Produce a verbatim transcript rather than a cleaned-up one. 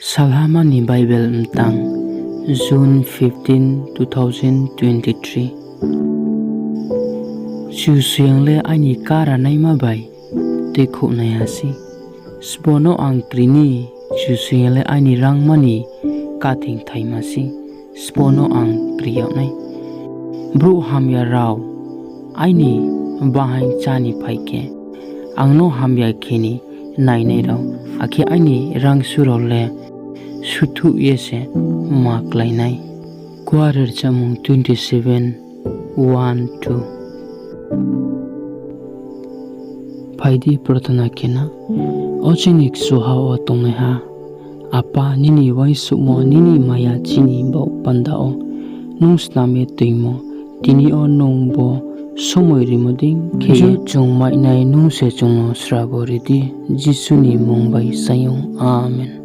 Salhama ni Bible mtang, June fifteen, two thousand twenty-three. Kchusoyang le aini karanaima bai tuikhouhnaiha sei. Sbo no ang kri ni, Kchusoyang le aini rangma ni kathingthaima sei. Sbo no ang kri yag nai. Brouh hamya rao aini bahaing chá ni phai khe, ang no hamya khe ni nainai rao, akhe aini rangsu rao le suthuh ye se ma klái nai. Kuarengrchamung twenty-seven, one, two. Phai di, prarthana khe na. O chini kchuha wo tongnaiha Apa, nini uaingsouhmo, nini maya chini baoh panda wo nung snam ye toingmo, tini yo nung bo somoi rimo dei khe chung mainai, nung se chung no srabo ri di. Jisu ni mmung bai saing ou. Amen.